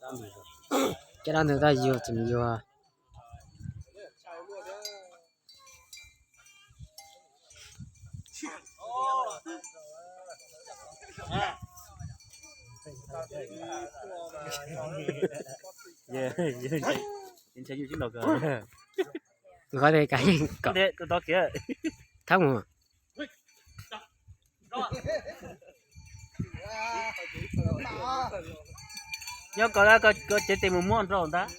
Caj dab ntawd tau yuag tseem yuag. Nqov tes kav yeej kom thab mus. Nyob ko, ko cev tes mus muab nrau ntag.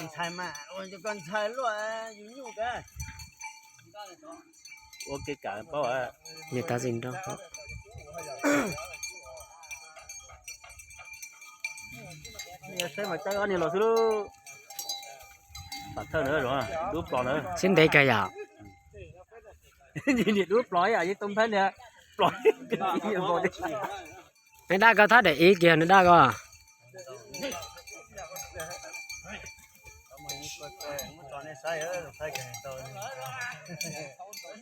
Ntshai mas, ua ntshai luaj, yus nyuj ka. Ua kev kam paub. Niam tab sis nrau. Saib mas caij ob niag los xwb lub. Pam thawj ntawd, dub plos ntawd. Sib ntev kawg yom. Niam dub plos ib yam yeej tau npab niag plos. Nws daj ko thab daim ib kiag nws daj ko.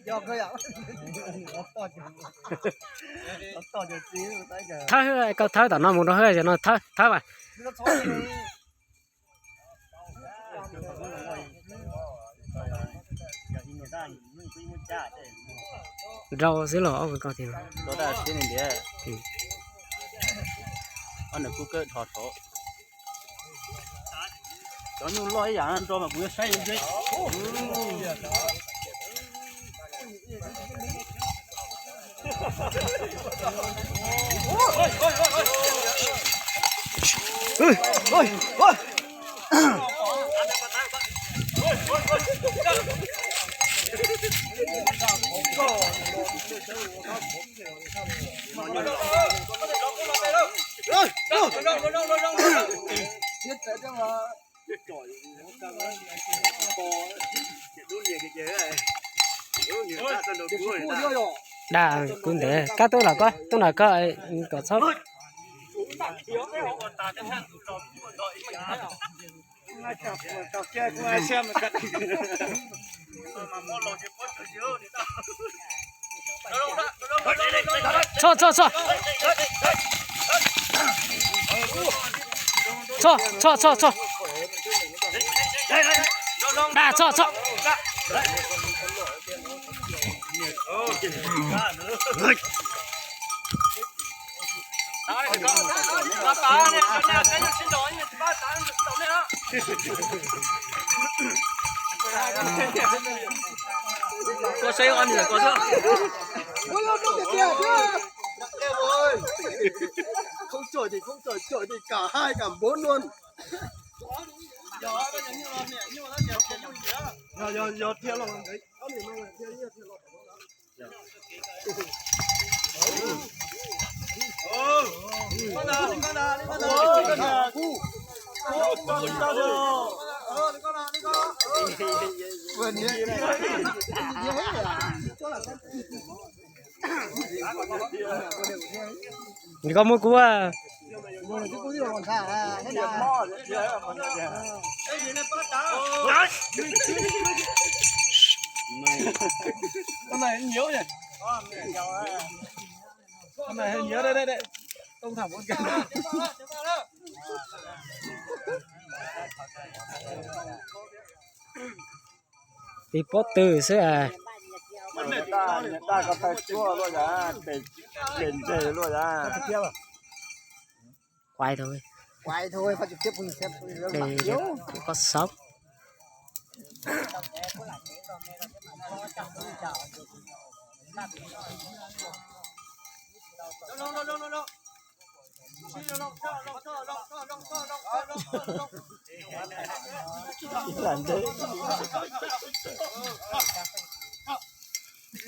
Thawb, koj thawb tom no mus rau hwb, no thawb, thawb mas. Nrau xwb los ob ko tiag. Cov nyuj loj ib yam nrau mas kuv yuav saib. Daj kub ntev, koj tuaj los koj tuaj nram koj kom txhob. Txhob, txhob, txhob. Txhob, txhob, txhob, txhob. Daj, txhob, txhob. Koj saib ob niag ko xwb. Không chọi thì không chọi, chọi thì cả hai cả bốn luôn. Nws koj muab kub. Ib pob tw xwb. Quay thôi. Quay thôi, có trực tiếp không được xem. Đây, có sốc.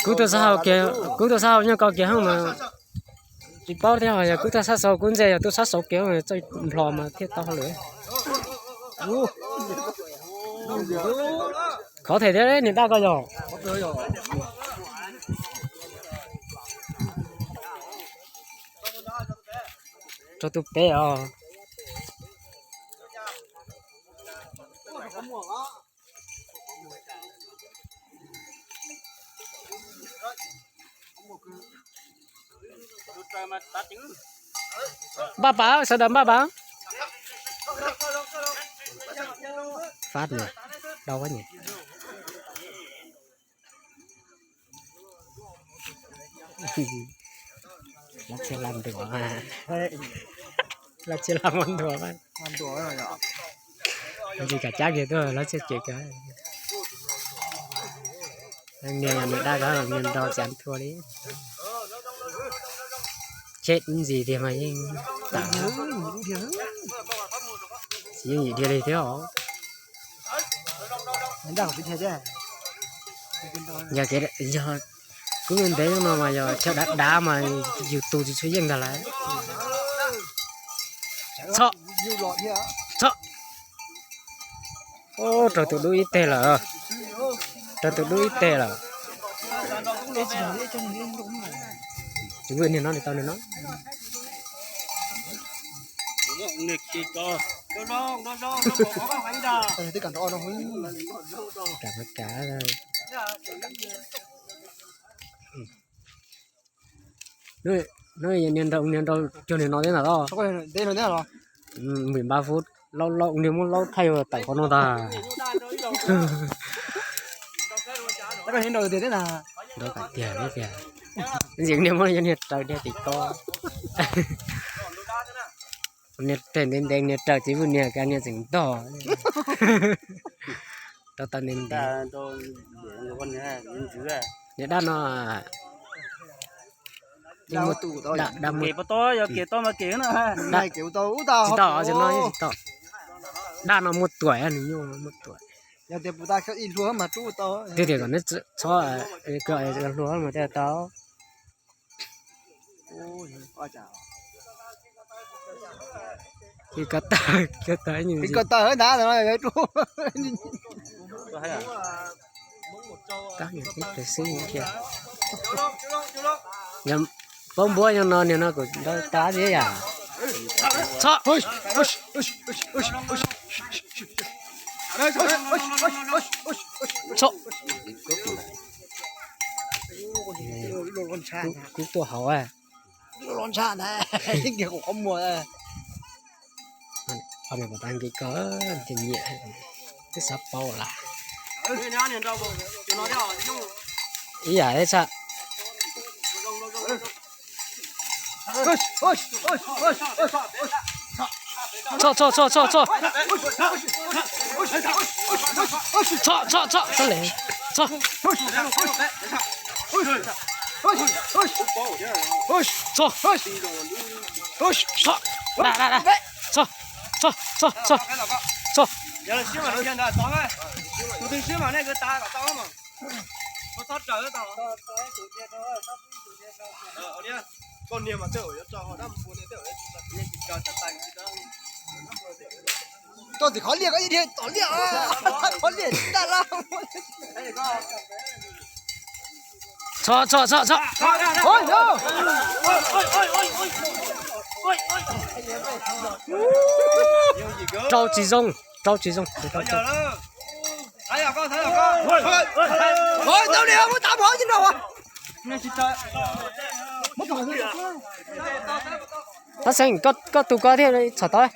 Kub tuaj sab hauv kiag, kub tuaj sab hauv nyob ko kiag hauv mas tsis paub thiab, yog kub tuaj sab saud kub ntxiv, yog tuaj sab saud kiag txawj nplho mas thiaj tau hauj lwm. Khov them thiab niam daj ko yog. Rau tus pem os. Npaj pas, sawv daws npaj pas. Fab nyem, dau fab nyem. Lab txhiab lab ntuas, lab txhiab lab muab ntuas. Ntsis kam cab kiag tuaj lab txhiab ces kawg. Niag niag dab ko niag nrau cav thua li. Cheb ib ntsis tiag mas yeej tawm, tsis yooj yim dhia li thiab os. Yog kev, yog kuv ntev no mas yog chaw dav dav mas yus tus tsis tshua yeej ntag lawm. Txhob, txhob. Raug tus dub ib teg lawm, raug tus dub ib teg lawm. Tsis vwm niag no li tau niag no. Kav, kav. Hnub no niag nrau, niag nrau cuag niag no thiab ntag os. Vim npaj fub laub laub, niag muab laub thaij tawm qhov no ntag. Nrau tiag tiag, ntxim niag muab niag raws dhia tim ko. Niag teg ntev ntev niag raws tsis vwm niag, kav niag tseem ntog. Rau tau ntev ntev. Niag dab no, dab muaj, tsis tau, tsis tau. Dab no muaj tuam, nws nyuaj muaj tuam. Tiag tiag kom neb txhob, hluas mas thiaj tau. Ko taw, ko taw ntag. Tab ib pliag xwb kiag. Yog paub npuab nyob no niag no kuv nrau tab thiab yam. Txhob, txhob. Kub tuaj hauv. Qhov no puas tau nkev koj thiaj nyiam, twb xav paub lawm. Ib yam thiab txhaj. Txhob, txhob, txhob, txhob. Txhob, txhob, txhob, txhob le, txhob. Txhob, txhob, da, da, da. Txhob, txhob, txhob, txhob, txhob. Koj tim qhov liaj koj ib dhia tom liaj, qhov liaj daj laj. Txhob, txhob, txhob, txhob. Rau tsis zoo, rau tsis zoo. Tab xeeb, koj tus ko thiaj txhom tau.